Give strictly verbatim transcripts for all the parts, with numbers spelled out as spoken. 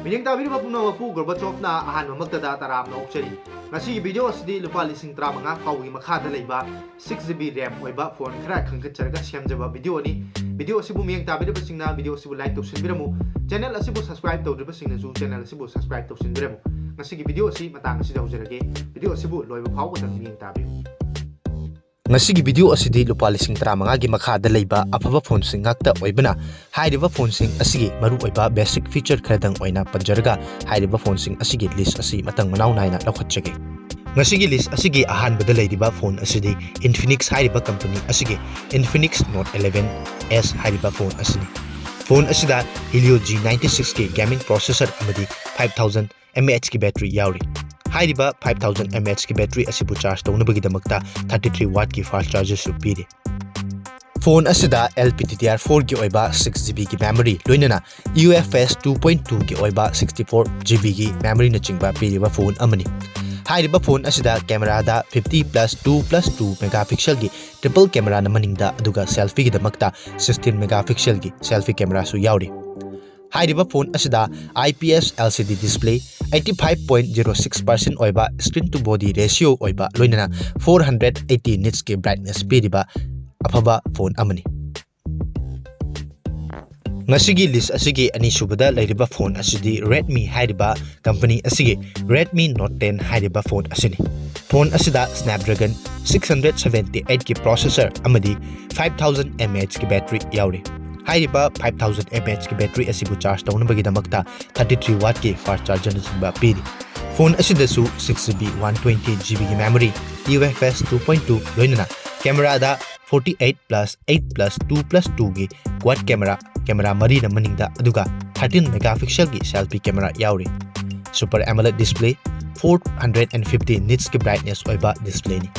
ꯃꯤꯠꯌꯦꯡ ꯇꯥꯕꯤꯔꯤꯕ ꯄꯨꯝꯅꯃꯛꯄꯨ ꯒꯣꯔꯕꯥꯆꯣꯞꯅ ꯑꯍꯥꯟꯕꯃꯛꯇꯗ ꯇꯔꯥꯝꯅ ꯑꯣꯛꯆꯔꯤ꯫ ꯉꯁꯤꯒꯤ ꯚꯤꯗꯤꯑꯣ ꯑꯁꯤꯗꯤ ꯂꯨꯄꯥ ꯂꯤꯁꯤꯡ ꯇꯔꯥꯃꯉꯥ ꯐꯥꯎꯕꯒꯤ ꯃꯈꯥꯗ ꯂꯩꯕ six G B RAM ꯑꯣꯏꯕ ꯐꯣꯟ ꯈꯔ ꯈꯟꯒꯠꯆꯔꯒ ꯁꯦꯝꯖꯕ ꯚꯤꯗꯤꯑꯣꯅꯤ꯫ ꯚꯤꯗꯤꯑꯣ ꯑꯁꯤꯕꯨ ꯃꯤꯠꯌꯦꯡ ꯇꯥꯕꯤꯔꯤꯕꯁꯤꯡꯅ ꯚꯤꯗꯤꯑꯣ ꯑꯁꯤꯕꯨ like ꯇꯧꯁꯤꯟꯕꯤꯔꯝꯃꯨ꯫ ꯆꯦꯅꯦꯜ ꯑꯁꯤꯕꯨ subscribe ꯇꯧꯗ꯭ꯔꯤꯕꯁꯤꯡꯅꯁꯨ ꯆꯦꯅꯦꯜ ꯑꯁꯤꯕꯨ subscribe ꯇꯧꯁꯤꯟꯕꯤꯔꯝꯃꯨ꯫ ꯉꯁꯤꯒꯤ ꯚꯤꯗꯤꯑꯣ ꯑꯁꯤ ꯃꯇꯥꯡ ꯑꯁꯤꯗ ꯍꯧꯖꯔꯒꯦ꯫ ꯚꯤꯗꯤꯑꯣ ꯑꯁꯤꯕꯨ ꯂꯣꯏꯕ ꯐꯥꯎꯕꯗ ꯃꯤꯠꯌꯦꯡ ꯇꯥꯕꯤꯌꯨ꯫ ꯉꯁꯤꯒꯤ ꯚꯤꯗꯤꯑꯣ ꯑꯁꯤꯗꯤ ꯂꯨꯄꯥ ꯂꯤꯁꯤꯡ ꯇꯔꯥꯃꯉꯥꯒꯤ ꯃꯈꯥꯗ ꯂꯩꯕ ꯑꯐꯕ ꯐꯣꯟꯁꯤꯡ ꯉꯥꯛꯇ ꯑꯣꯏꯕꯅ, ꯍꯥꯏꯔꯤꯕ ꯐꯣꯟꯁꯤꯡ ꯑꯁꯤꯒꯤ ꯃꯔꯨꯑꯣꯏꯕ basic feature ꯈꯔꯗꯪ ꯑꯣꯏꯅ ꯄꯟꯖꯔꯒ, ꯍꯥꯏꯔꯤꯕ ꯐꯣꯟꯁꯤꯡ ꯑꯁꯤꯒꯤ list ꯑꯁꯤ ꯃꯇꯪ ꯃꯅꯥꯎ ꯅꯥꯏꯅ ꯂꯧꯈꯠꯆꯒꯦ꯫ ꯉꯁꯤꯒꯤ list ꯑꯁꯤꯒꯤ ꯑꯍꯥꯟꯕꯗ ꯂꯩꯔꯤꯕ ꯐꯣꯟ ꯑꯁꯤꯗꯤ Infinix ꯍꯥꯏꯔꯤꯕ company ꯑꯁꯤꯒꯤ Infinix Note eleven S ꯍꯥꯏꯔꯤꯕ ꯐꯣꯟ ꯑꯁꯤꯅꯤ꯫ ꯐꯣꯟ ꯑꯁꯤꯗ Helio G ninety six ꯀꯤ gaming processor ꯑꯃꯗꯤ five thousand mAh ꯀꯤ battery ꯌꯥꯎꯔꯤ꯫ ꯍꯥꯏꯔꯤꯕ five thousand mAh ꯀꯤ battery ꯑꯁꯤꯕꯨ charge ꯇꯧꯅꯕꯒꯤꯗꯃꯛꯇ thirty three watt ꯀꯤ fast charger ꯁꯨ ꯄꯤꯔꯤ꯫ ꯐꯣꯟ ꯑꯁꯤꯗ L P D D R four ꯒꯤ ꯑꯣꯏꯕ six G B ꯒꯤ memory, ꯂꯣꯏꯅꯅ U F S two point two ꯒꯤ ꯑꯣꯏꯕ sixty four G B ꯒꯤ memory ꯅꯆꯤꯡꯕ ꯄꯤꯔꯤꯕ ꯐꯣꯟ ꯑꯃꯅꯤ꯫ ꯍꯥꯏꯔꯤꯕ ꯐꯣꯟ ꯑꯁꯤꯗ camera ꯗ fifty plus two plus two megapixel ꯒꯤ triple camera ꯅ ꯃꯅꯤꯡꯗ, ꯑꯗꯨꯒ selfie ꯒꯤꯗꯃꯛꯇ sixteen megapixel ꯒꯤ selfie camera ꯁꯨ ꯌꯥꯎꯔꯤ꯫ ꯍꯥꯏꯔꯤꯕ ꯐꯣꯟ ꯑꯁꯤꯗ I P S L C D display, eighty five point zero six percent ꯑꯣꯏꯕ screen to body ratio ꯑꯣꯏꯕ, ꯂꯣꯏꯅꯅ four hundred eighty nits ꯀꯤ brightness ꯄꯤꯔꯤꯕ ꯑꯐꯕ ꯐꯣꯟ ꯑꯃꯅꯤ꯫ ꯉꯁꯤꯒꯤ list ꯑꯁꯤꯒꯤ ꯑꯅꯤꯁꯨꯕꯗ ꯂꯩꯔꯤꯕ ꯐꯣꯟ ꯑꯁꯤꯗꯤ Redmi ꯍꯥꯏꯔꯤꯕ company ꯑꯁꯤꯒꯤ Redmi Note ten ꯍꯥꯏꯔꯤꯕ ꯐꯣꯟ ꯑꯁꯤꯅꯤ꯫ ꯐꯣꯟ ꯑꯁꯤꯗ Snapdragon six hundred seventy eight ꯀꯤ processor ꯑꯃꯗꯤ five thousand mAh ꯀꯤ battery ꯌꯥꯎꯔꯤ꯫ ꯍꯥꯏꯔꯤꯕ five thousand mAh ꯀꯤ battery ꯑꯁꯤꯕꯨ charge ꯇꯧꯅꯕꯒꯤꯗꯃꯛꯇ thirty three watt ꯀꯤ fast charger ꯅꯆꯤꯡꯕ ꯄꯤꯔꯤ꯫ ꯐꯣꯟ ꯑꯁꯤꯗꯁꯨ six G B one twenty G B ꯒꯤ memory, U F S two point two, ꯂꯣꯏꯅꯅ camera ꯗ forty eight plus eight plus two plus two ꯒꯤ quad camera, camera ꯃꯔꯤꯅ ꯃꯅꯤꯡꯗ, ꯑꯗꯨꯒ thirteen megapixel ꯒꯤ selfie camera ꯌꯥꯎꯔꯤ꯫ Super AMOLED display, four hundred and fifty nits ꯀꯤ brightness ꯑꯣꯏꯕ display ꯅꯤ꯫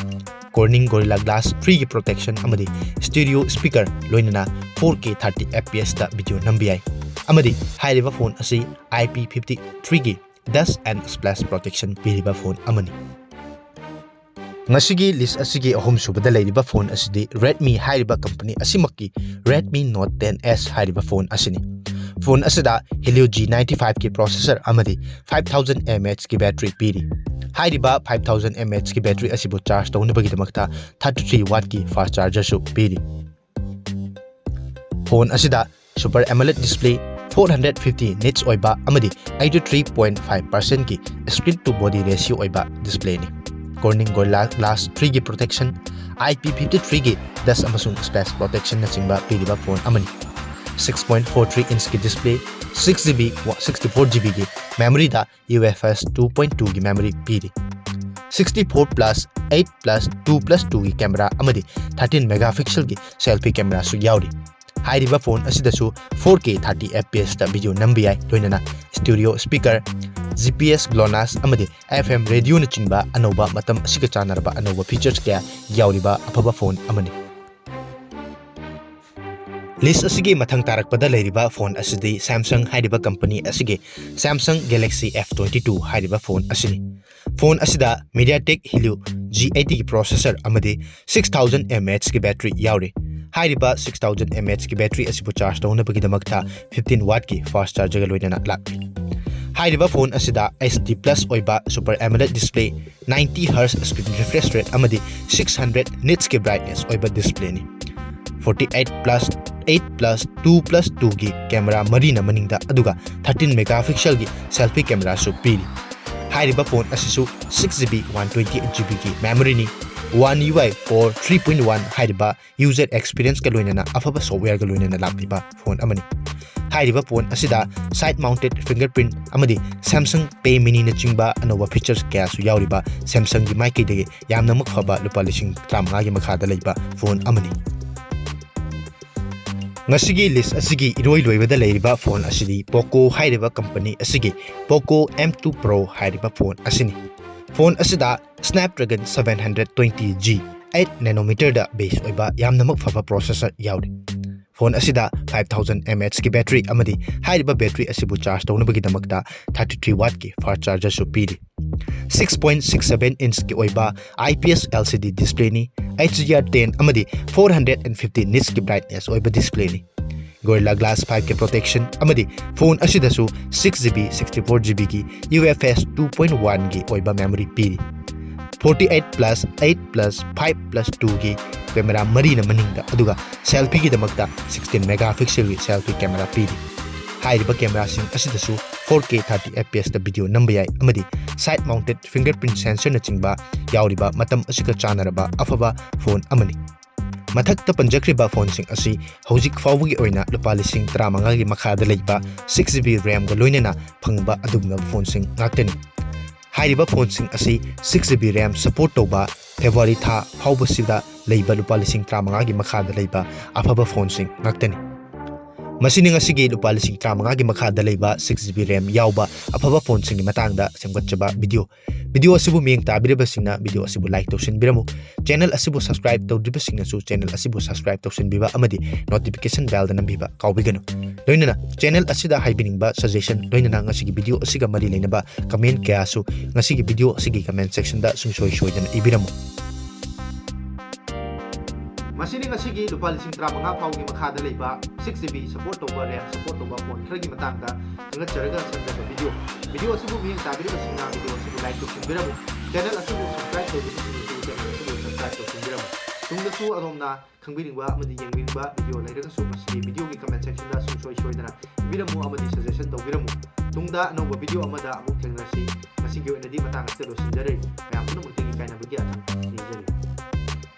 Corning Gorilla Glass three ꯒꯤ protection ꯑꯃꯗꯤ stereo speaker, ꯂꯣꯏꯅꯅ four K thirty F P S ꯗ video ꯅꯝꯕ ꯌꯥꯏ꯫ ꯑꯃꯗꯤ ꯍꯥꯏꯔꯤꯕ ꯐꯣꯟ ꯑꯁꯤ I P fifty three ꯒꯤ dust and splash protection ꯄꯤꯔꯤꯕ ꯐꯣꯟ ꯑꯃꯅꯤ꯫ ꯉꯁꯤꯒꯤ list ꯑꯁꯤꯒꯤ ꯑꯍꯨꯝꯁꯨꯕꯗ ꯂꯩꯔꯤꯕ ꯐꯣꯟ ꯑꯁꯤꯗꯤ Redmi ꯍꯥꯏꯔꯤꯕ company ꯑꯁꯤꯃꯛꯀꯤ Redmi Note ten S ꯍꯥꯏꯔꯤꯕ ꯐꯣꯟ ꯑꯁꯤꯅꯤ꯫ Phone ꯑꯁꯤꯗ Helio G ninety five ꯀꯤ processor ꯑꯃꯗꯤ five thousand mAh ꯀꯤ battery ꯄꯤꯔꯤ꯫ ꯍꯥꯏꯔꯤꯕ five thousand mAh ꯀꯤ battery ꯑꯁꯤꯕꯨ charge ꯇꯧꯅꯕꯒꯤꯗꯃꯛꯇ thirty three watt ꯀꯤ fast charger ꯁꯨ ꯄꯤꯔꯤ꯫ Phone ꯑꯁꯤꯗ Super AMOLED display, four hundred fifty nits ꯑꯣꯏꯕ ꯑꯃꯗꯤ eighty three point five percent ꯀꯤ screen to body ratio ꯑꯣꯏꯕ display ꯅꯤ꯫ Corning Gorilla Glass three ꯒꯤ protection, I P fifty three ꯒꯤ dust ꯑꯃꯁꯨꯡ scratch protection ꯅꯆꯤꯡꯕ ꯄꯤꯔꯤꯕ phone ꯑꯃꯅꯤ꯫ Six point four three inch ꯀꯤ display, six GB, sixty four GB ꯒꯤ memory ꯗ UFS two point two ꯒꯤ memory ꯄꯤꯔꯤ꯫ Sixty four plus eight plus two plus two ꯒꯤ camera ꯑꯃꯗꯤ thirteen megapixel ꯒꯤ selfie camera ꯁꯨ ꯌꯥꯎꯔꯤ꯫ ꯍꯥꯏꯔꯤꯕ phone ꯑꯁꯤꯗꯁꯨ four K thirty F P S ꯇ video ꯅꯝꯕ ꯌꯥꯏ, ꯂꯣꯏꯅꯅ stereo speaker, G P S, GLONASS ꯑꯃꯗꯤ F M radio ꯅꯆꯤꯡꯕ ꯑꯅꯧꯕ, ꯃꯇꯝ ꯑꯁꯤꯒ ꯆꯥꯟꯅꯔꯕ ꯑꯅꯧꯕ features ꯀꯌꯥ ꯌꯥꯎꯔꯤꯕ ꯑꯐꯕ phone ꯑꯃꯅꯤ꯫ List ꯑꯁꯤꯒꯤ ꯃꯊꯪ ꯇꯥꯔꯛꯄꯗ ꯂꯩꯔꯤꯕ phone ꯑꯁꯤꯗꯤ Samsung ꯍꯥꯏꯔꯤꯕ company ꯑꯁꯤꯒꯤ Samsung Galaxy F twenty two ꯍꯥꯏꯔꯤꯕ phone ꯑꯁꯤꯅꯤ꯫ Phone ꯑꯁꯤꯗ MediaTek Helio G eighty ꯒꯤ processor ꯑꯃꯗꯤ six thousand mAh ꯀꯤ battery ꯌꯥꯎꯔꯤ꯫ ꯍꯥꯏꯔꯤꯕ six thousand mAh ꯀꯤ battery ꯑꯁꯤꯕꯨ charge ꯇꯧꯅꯕꯒꯤꯗꯃꯛꯇ fifteen watt ꯀꯤ fast charger ꯒ ꯂꯣꯏꯅꯅ ꯂꯥꯛꯂꯤ꯫ ꯍꯥꯏꯔꯤꯕ phone ꯑꯁꯤꯗ H D plus ꯑꯣꯏꯕ Super AMOLED display, ninety hertz screen refresh rate ꯑꯃꯗꯤ six hundred nits ꯀꯤ brightness ꯑꯣꯏꯕ display ꯅꯤ꯫ Forty eight plus eight plus two plus two ꯒꯤ camera ꯃꯔꯤꯅ ꯃꯅꯤꯡꯗ, ꯑꯗꯨꯒ thirteen megapixel ꯒꯤ selfie camera ꯁꯨ ꯄꯤꯔꯤ꯫ ꯍꯥꯏꯔꯤꯕ phone ꯑꯁꯤꯁꯨ six GB, one twenty eight GB ꯒꯤ memory ꯅꯤ꯫ One U I core three point one ꯍꯥꯏꯔꯤꯕ user experience ꯀ ꯂꯣꯏꯅꯅ ꯑꯐꯕ software ꯒ ꯂꯣꯏꯅꯅ ꯂꯥꯛꯂꯤꯕ phone ꯑꯃꯅꯤ꯫ ꯍꯥꯏꯔꯤꯕ phone ꯑꯁꯤꯗ side mounted fingerprint ꯑꯃꯗꯤ Samsung Pay Mini ꯅꯆꯤꯡꯕ ꯑꯅꯧꯕ features ꯀꯌꯥꯁꯨ ꯌꯥꯎꯔꯤꯕ Samsung ꯒꯤ ꯃꯥꯏꯀꯩꯗꯒꯤ ꯌꯥꯝꯅꯃꯛ ꯐꯕ ꯂꯨꯄꯥ ꯂꯤꯁꯤꯡ ꯇꯔꯥꯃꯉꯥꯒꯤ ꯃꯈꯥꯗ ꯂꯩꯕ phone ꯑꯃꯅꯤ꯫ ꯉꯁꯤꯒꯤ list ꯑꯁꯤꯒꯤ ꯏꯔꯣꯏ ꯂꯣꯏꯕꯗ ꯂꯩꯔꯤꯕ phone ꯑꯁꯤꯗꯤ Poco ꯍꯥꯏꯔꯤꯕ company ꯑꯁꯤꯒꯤ Poco M two Pro ꯍꯥꯏꯔꯤꯕ phone ꯑꯁꯤꯅꯤ꯫ Phone ꯑꯁꯤꯗ Snapdragon seven hundred twenty G eight nanometer ꯗ base ꯑꯣꯏꯕ ꯌꯥꯝꯅꯃꯛ ꯐꯕ processor ꯌꯥꯎꯔꯤ꯫ Phone ꯑꯁꯤꯗ five thousand mAh ꯀꯤ battery ꯑꯃꯗꯤ ꯍꯥꯏꯔꯤꯕ battery ꯑꯁꯤꯕꯨ charge ꯇꯧꯅꯕꯒꯤꯗꯃꯛꯇ thirty three watt ꯀꯤ fast charger ꯁꯨ ꯄꯤꯔꯤ꯫ Six point six seven inch ꯀꯤ ꯑꯣꯏꯕ I P S L C D display ꯅꯤ꯫ H D R ten ꯑꯃꯗꯤ four hundred and fifty nits ꯀꯤ brightness ꯑꯣꯏꯕ display ꯅꯤ꯫ Gorilla Glass five ꯀꯤ protection ꯑꯃꯗꯤ phone ꯑꯁꯤꯗꯁꯨ six GB, sixty-four GB ꯒꯤ UFS two point one ꯒꯤ ꯑꯣꯏꯕ memory ꯄꯤꯔꯤ꯫ Forty eight plus eight plus five plus two ꯒꯤ camera ꯃꯔꯤꯅ ꯃꯅꯤꯡꯗ, ꯑꯗꯨꯒ selfie ꯒꯤꯗꯃꯛꯇ sixteen megapixel ꯒꯤ selfie camera ꯄꯤꯔꯤ꯫ ꯍꯥꯏꯔꯤꯕ camera ꯁꯤꯡ ꯑꯁꯤꯗꯁꯨ four K thirty F P S ꯇ video ꯅꯝꯕ ꯌꯥꯏ ꯑꯃꯗꯤ side mounted fingerprint sensor ꯅꯆꯤꯡꯕ ꯌꯥꯎꯔꯤꯕ ꯃꯇꯝ ꯑꯁꯤꯒ ꯆꯥꯟꯅꯔꯕ ꯑꯐꯕ phone ꯑꯃꯅꯤ꯫ ꯃꯊꯛꯇ ꯄꯟꯖꯈ꯭ꯔꯤꯕ phone ꯁꯤꯡ ꯑꯁꯤ ꯍꯧꯖꯤꯛ ꯐꯥꯎꯕꯒꯤ ꯑꯣꯏꯅ ꯂꯨꯄꯥ ꯂꯤꯁꯤꯡ ꯇꯔꯥꯃꯉꯥꯒꯤ ꯃꯈꯥꯗ ꯂꯩꯕ six GB RAM ꯒ ꯂꯣꯏꯅꯅ ꯐꯪꯕ ꯑꯗꯨꯒꯨꯝꯂꯕ phone ꯁꯤꯡ ꯉꯥꯛꯇꯅꯤ꯫ ꯍꯥꯏꯔꯤꯕ phone ꯁꯤꯡ ꯑꯁꯤ six GB RAM support ꯇꯧꯕ, February ꯊꯥ ꯐꯥꯎꯕꯁꯤꯗ ꯂꯩꯕ ꯂꯨꯄꯥ ꯂꯤꯁꯤꯡ ꯇꯔꯥꯃꯉꯥꯒꯤ ꯃꯈꯥꯗ ꯂꯩꯕ ꯑꯐꯕ phone ꯁꯤꯡ ꯉꯥꯛꯇꯅꯤ꯫ ꯃꯁꯤꯅꯤ ꯉꯁꯤꯒꯤ ꯂꯨꯄꯥ ꯂꯤꯁꯤꯡ ꯇꯔꯥꯃꯉꯥꯒꯤ ꯃꯈꯥꯗ ꯂꯩꯕ six GB RAM ꯌꯥꯎꯕ ꯑꯐꯕ phone ꯁꯤꯡꯒꯤ ꯃꯇꯥꯡꯗ ꯁꯦꯝꯒꯠꯆꯕ video꯫ Video ꯑꯁꯤꯕꯨ ꯃꯤꯠꯌꯦꯡ ꯇꯥꯕꯤꯔꯤꯕꯁꯤꯡꯅ video ꯑꯁꯤꯕꯨ like ꯇꯧꯁꯤꯟꯕꯤꯔꯝꯃꯨ꯫ Channel ꯑꯁꯤꯕꯨ subscribe ꯇꯧꯗ꯭ꯔꯤꯕꯁꯤꯡꯅꯁꯨ channel ꯑꯁꯤꯕꯨ subscribe ꯇꯧꯁꯤꯟꯕꯤꯕ ꯑꯃꯗꯤ notification bell ꯗ ꯅꯝꯕꯤꯕ ꯀꯥꯎꯕꯤꯒꯅꯨ꯫ ꯂꯣꯏꯅꯅ channel ꯑꯁꯤꯗ ꯍꯥꯏꯕꯤꯅꯤꯡꯕ suggestion, ꯂꯣꯏꯅꯅ ꯉꯁꯤꯒꯤ video ꯑꯁꯤꯒ ꯃꯔꯤ ꯂꯩꯅꯕ comment ꯀꯌꯥꯁꯨ ꯉꯁꯤꯒꯤ video ꯑꯁꯤꯒꯤ comment section ꯗ ꯁꯨꯡꯁꯣꯏ ꯁꯣꯏꯗꯅ ꯏꯕꯤꯔꯝꯃꯨ꯫ ꯃꯁꯤꯅꯤ ꯉꯁꯤꯒꯤ ꯂꯨꯄꯥ ꯂꯤꯁꯤꯡ ꯇꯔꯥꯃꯉꯥ ꯐꯥꯎꯒꯤ ꯃꯈꯥꯗ ꯂꯩꯕ six GB support ꯇꯧꯕ, RAM support ꯇꯧꯕ phone ꯈꯔꯒꯤ ꯃꯇꯥꯡꯗ ꯈꯪꯒꯠꯆꯔꯒ ꯁꯦꯝꯖꯕ video꯫ Video ꯑꯁꯤꯕꯨ ꯃꯤꯠꯌꯦꯡ ꯇꯥꯕꯤꯔꯤꯕꯁꯤꯡꯅ video ꯑꯁꯤꯕꯨ like ꯇꯧꯁꯤꯟꯕꯤꯔꯝꯃꯨ꯫ Channel ꯑꯁꯤꯕꯨ subscribe ꯇꯧꯗ꯭ꯔꯤꯕꯁꯤꯡꯅꯁꯨ channel ꯑꯁꯤꯕꯨ subscribe ꯇꯧꯁꯤꯟꯕꯤꯔꯝꯃꯨ꯫ ꯇꯨꯡꯗꯁꯨ ꯑꯗꯣꯝꯅ ꯈꯪꯕꯤꯅꯤꯡꯕ ꯑꯃꯗꯤ ꯌꯦꯡꯕꯤꯅꯤꯡꯕ video ꯂꯩꯔꯒꯁꯨ ꯃꯁꯤꯒꯤ video ꯒꯤ comment section ꯗ ꯁꯨꯡꯁꯣꯏ ꯁꯣꯏꯗꯅ ꯏꯕꯤꯔꯝꯃꯨ ꯑꯃꯗꯤ suggestion ꯇꯧꯕꯤꯔꯝꯃꯨ꯫ ꯇꯨꯡꯗ ꯑꯅꯧꯕ video ꯑꯃꯗ ꯑꯃꯨꯛ ꯊꯦꯡꯅꯔꯁꯤ꯫ ꯉꯁꯤꯒꯤ ꯑꯣꯏꯅꯗꯤ ꯃꯇꯥꯡ ꯑꯁꯤꯗ ꯂꯣꯏꯁꯤꯟꯖꯔꯦ꯫ ꯃꯌꯥꯝ ꯄꯨꯝꯅꯃꯛꯇꯒꯤ ꯀꯥꯏꯅꯕꯒꯤ ꯑꯊꯤꯡꯕ꯫